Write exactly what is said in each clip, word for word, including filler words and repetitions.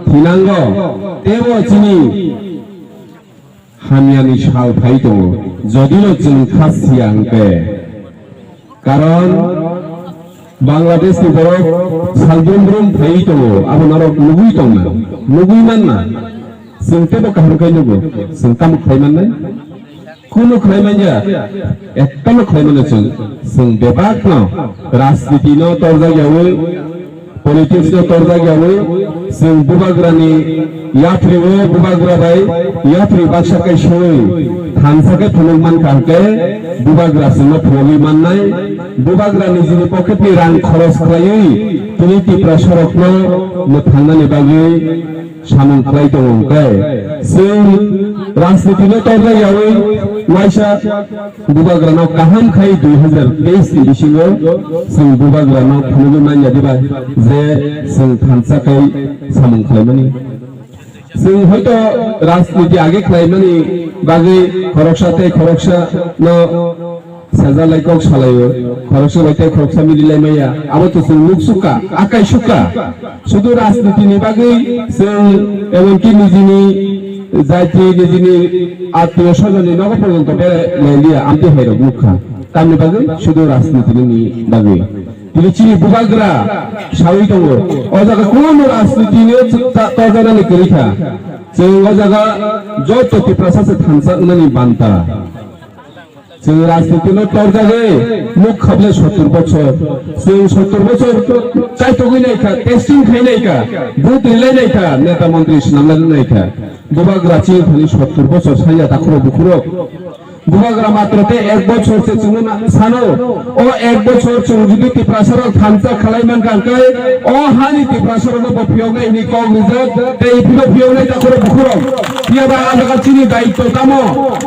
Thinango, tebo chini hamyani sal phai tongo, jodino chwng kha siya hwnkhe. Karon Bangladesh ni borok sal brum brum phai tongo, abo norok nugui tongna, nugui manna. Chwng tebo kaham khe nugo, chwng tamo khlai mannai? Kunu khlai manya, ekta no khlai mano chwng. Chwng bebak no rajniti no torjak yawi, politics no torjak yawi, chwng bubagra ni yapri o bubagra bai yapri baksa kai soi thansa kai phunuk man kha hwnkhe bubagra chwng no phunugwi mannai, bubagra ni jini pocket ni rang khoros khlaiwi tini Tiprasa rok no mwthangnani bagwi samung khlai tongo hwnkhe, chwng rajniti no torjak yawi waisa bubagra no kaham khai dui hazar teis ni bisingo chwng bubagra no phunugwi manya diba je chwng thansa khai samung khlaimani. Chwng hoito rajniti age khlaimani bagwi khoroksa tei khoroksa no Sajak lai kok salaio, khoroksa bai tei khoroksa mili lai maya, abo to chwng nuk sukha, akai sukha. Sudu rajniti ni bagwi chwng emonki nijini jati, nijini attiyo sojoni nogo porjonto berai lai liya, amtwi hai rok nukha. Tamni bagwi sudu rajniti ni bagwi. Tini chini bubagra sawi tongo. O jaga kuno rajniti ni ta-, ta jaga ni kwrwi kha. Chwng o jaga joto Tiprasa se thansa wngnani banta. Chwng rajniti no torjagwi nuk khaple sottur bochor. Chwng sottur bochor chaitogwi naikha, testing khai naikha, vote rilai naikha, neta montri swnamlai naikha. Bubagra chini thani sottur bochor sanya takhurok bukhurok. Bubagra matro te ek bochor se chwngno na-, sano. O ek bochor chwng jodi Tiprasa rok thansa khalai mankha hwnkhe o hani Tiprasa rok no bo phiyoknai hwnwi kok rijak, tei phino phiyoknai takhurok bukhurok. Phiyaba a jaga chini daityo tamo?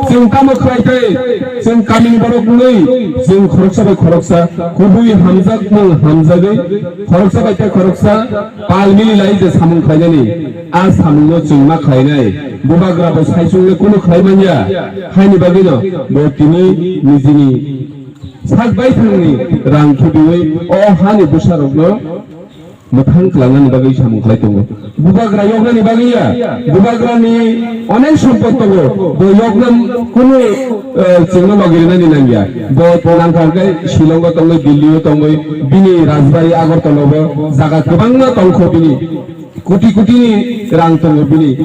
Chwng tamo khlai tei chwng kamini borok wngwi chwng khoroksa bai khoroksa kubui hamjakmung hamjagwi khoroksa bai tei khoroksa pal mili lai je samung khlainani, a samungno chwng ma khlainai. Bubagra bo saichung le kunu khlai manya, haini bagwino bo tini nijini sak baithangni rang khibiwi o hani bwsarokno mwthang klangnani bagwi samung khlai tongo. Bubagra yoknani bagwi ya, bubagrani onek sompot tongo, bo yokna kunu, eh, chwngno logirinani nangya. Bo nangkha hwnkhe Shillongo tongwi, Dillio tongwi, bini rajbari Agartala bo jaga kwbangma tongkho bini, koti kotini rang tongo bini.